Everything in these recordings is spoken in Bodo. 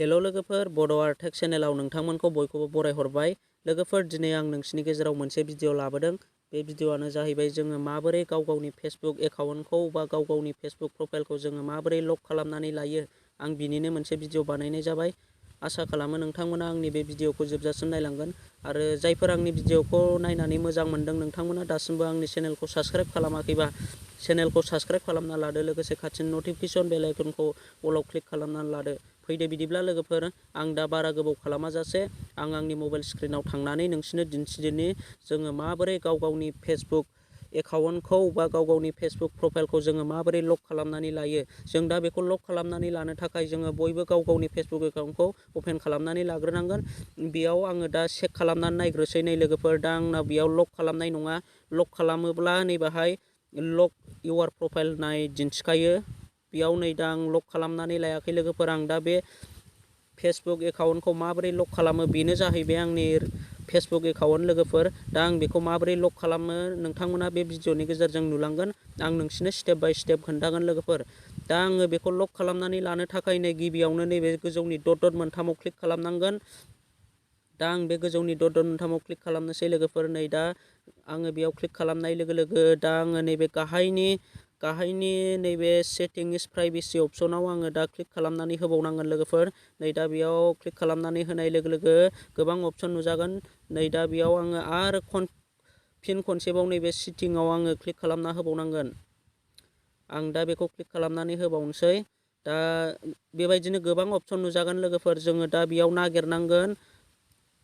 हेल' लोगोफोर, बड' आर्ट टेक चेनेलाव नोंथांमोनखौ बयखौबो बरायहरबाय। लोगोफोर, दिनै आं नोंसिनि गेजेराव मोनसे भिडिअ लाबोदों। बे भिडिअआनो जाहैबाय जोङो माबोरै गाव गावनि फेसबुक एकाउन्टखौ बा गाव गावनि फेसबुक प्रफाइलखौ जोङो माबोरै लक खालामनानै लायो। आं बिनिनो मोनसे भिडिअ बानायनाय जाबाय। आसा खालामो नोंथांमोना आंनि बे भिडिअखौ जोबजासिम नायलांगोन आरो जायफोर आंनि भिडिअखौ नायनानै मोजां मोनदों नोंथांमोना दासिमबो आंनि चेनेलखौ साबस्क्राइब खालामाखैबा चेनेलखौ साबस्क्राइब खालामना लादो, लोगोसे खाथिनि नटिफिकेसन बेल आइकनखौ अलाव क्लिक खालामनानै लादो। फैदो बिदिब्ला लोगोफोर, आं दा बारा गोबाव खालामाजासे आं आंनि मबाइल स्क्रिनाव थांनानै नोंसिनो दिन्थिदिनि जोङो माबोरै गाव गावनि फेसबुक एकाउन्टखौ बा गाव गावनि फेसबुक प्रफाइलखौ जोङो माबोरै लक खालामनानै लायो। जों दा बेखौ लक खालामनानै लानो थाखाय जोङो बयबो गाव गावनि फेसबुक एकाउन्टखौ अपेन खालामनानै लाग्रोनांगोन। बेयाव आङो दा चेक खालामनानै नायग्रोसै नै लोगोफोर, दा आंना बेयाव लक खालामनाय नङा। लक खालामोब्ला नैबाहाय लक इउर प्रफाइल नाय दिन्थिखायो। बेयाव नै दा आं लक खालामनानै लायाखै लोगोफोर। आं दा बे फेसबुक एकाउन्टखौ माबोरै लक खालामो बेनो जाहैबाय आंनि फेसबुक एकाउन्ट लोगोफोर। दा आं बेखौ माबोरै लक खालामो नोंथांमोना बे भिडिअनि गेजेरजों नुलांगोन। आं नोंसिनो स्टेप बाय स्टेप खोन्थागोन लोगोफोर। दा आङो बेखौ लक खालामनानै लानो थाखाय नै गिबियावनो नैबे गोजौनि डट मोनथामाव क्लिक खालामनांगोन। दा आं बे गोजौनि डट मोनथामाव क्लिक खालामनोसै लोगोफोर। नै दा आङो बेयाव क्लिक खालामनाय लोगो लोगो दा आङो नैबे गाहायनि नैबे सेटिंस प्राइभेसि अपसनाव आङो दा क्लिक खालामनानै होबावनांगोन लोगोफोर। नै दा बेयाव क्लिक खालामनानै होनाय लोगो लोगो गोबां अपसन नुजागोन। नै दा बेयाव आङो आरो फिन खनसेबाव नैबे सेटिंआव आङो क्लिक खालामना होबावनांगोन। आं दा बेखौ क्लिक खालामनानै होबावनोसै। दा बेबायदिनो गोबां अपसन नुजागोन लोगोफोर। जोङो दा बेयाव नागिरनांगोन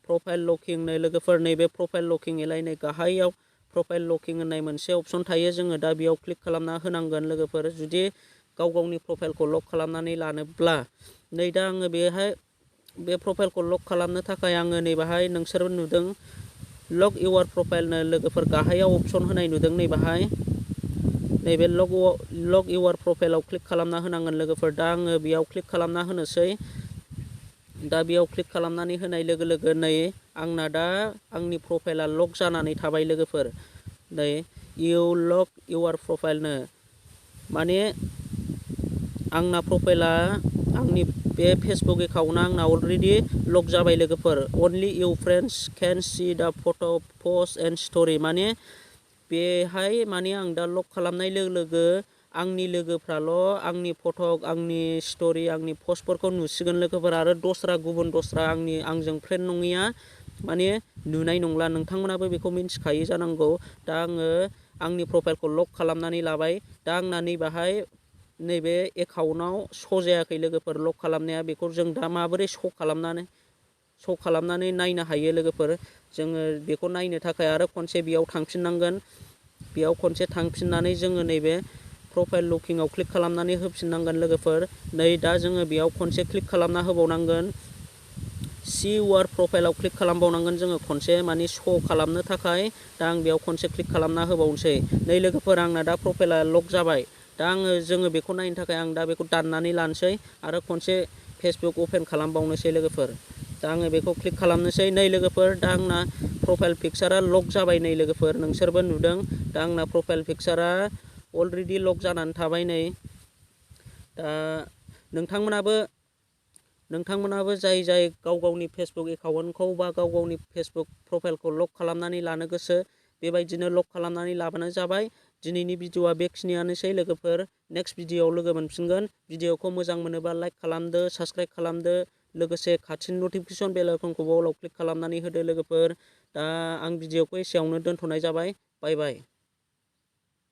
प्रफाइल लकिं। नै लोगोफोर, नैबे प्रफाइल लकिं एलाय नै गाहायाव प्रफाइल लकिं होननाय मोनसे अपसन थायो। जोङो दा बेयाव क्लिक खालामना होनांगोन लोगोफोर, जुदि गाव गावनि प्रफाइलखौ लक खालामनानै लानोब्ला। नै दा आङो बेहाय बे प्रफाइलखौ लक खालामनो थाखाय आङो नैबाहाय नोंसोर नुदों लक इउर प्रफाइलनो लोगोफोर गाहायाव अपसन होनाय नुदों। नैबाहाय नैबे लक इउर प्रफाइलाव क्लिक खालामना होनांगोन लोगोफोर। दा आङो बेयाव क्लिक खालामना होनोसै। दा बेयाव क्लिक खालामनानै होनाय लोगो लोगो नै आंना दा आंनि प्रफाइला लक जानानै थाबाय लोगोफोर। नै इउ लक इउर प्रफाइलनो माने आंना प्रफाइला आंनि बे फेसबुक एकाउन्टआ आंना अलरेडि लक जाबाय लोगोफोर। अनलि इउ फ्रेन्ड्स केन सि दा फट' पस्ट एन्ड स्ट'रि। माने बेहाय माने आं दा लक खालामनाय लोगो लोगो आंनि लोगोफ्राल' आंनि फट' आंनि स्ट'रि आंनि पस्टफोरखौ नुसिगोन लोगोफोर। आरो गुबुन दस्रा आंजों फ्रेन्ड नङिया माने नुनाय नंला। नोंथांमोनाबो बेखौ मिन्थिखायो जानांगौ। दा आङो आंनि प्रफाइलखौ लक खालामनानै लाबाय। दा आंना नैबाहाय नैबे एकाउन्टआव श' जायाखै लोगोफोर लक खालामनाया। बेखौ जों दा माबोरै श' खालामनानै नायनो हायो लोगोफोर। जोङो बेखौ नायनो थाखाय आरो खनसे बेयाव थांफिननांगोन। बेयाव खनसे थांफिननानै जोङो नैबे प्रफाइल लकिंआव क्लिक खालामनानै होफिननांगोन लोगोफोर। नै दा जोङो बेयाव खनसे क्लिक खालामना होबावनांगोन। सि इउर प्रफाइलाव क्लिक खालामबावनांगोन जोङो खनसे, माने श' खालामनो थाखाय। दा आं बेयाव खनसे क्लिक खालामना होबावनोसै। नै लोगोफोर, आंना दा प्रफाइला लक जाबाय। दा जोङो बेखौ नायनो थाखाय आं दा बेखौ दाननानै लानोसै आरो खनसे फेसबुक अपेन खालामबावनोसै लोगोफोर। दा आङो बेखौ क्लिक खालामनोसै। नै लोगोफोर, दा आंना प्रफाइल पिकचारा लक जाबाय। नै लोगोफोर, नोंसोरबो नुदों। दा आंना प्रफाइल पिकचारा अलरेडि लक जानानै थाबाय। नै दा नोंथांमोनाबो जाय गाव गावनि फेसबुक एकाउन्टखौ बा गाव गावनि फेसबुक प्रफाइलखौ लक खालामनानै लानो गोसो, बेबायदिनो लक खालामनानै लाबानो जाबाय। दिनैनि भिडिअआ बेखिनियानोसै लोगोफोर। नेक्स्ट भिडिअआव लोगो मोनफिनगोन। भिडिअखौ मोजां मोनोबा लाइक खालामदो, साबस्क्राइब खालामदो, लोगोसे खाथिनि नटिफिकेसन बेल आइकनखौबो अलाव क्लिक खालामनानै होदो लोगोफोर। दा आं भिडिअखौ एसेयावनो दोनथ'नाय जाबाय। बाय बाय।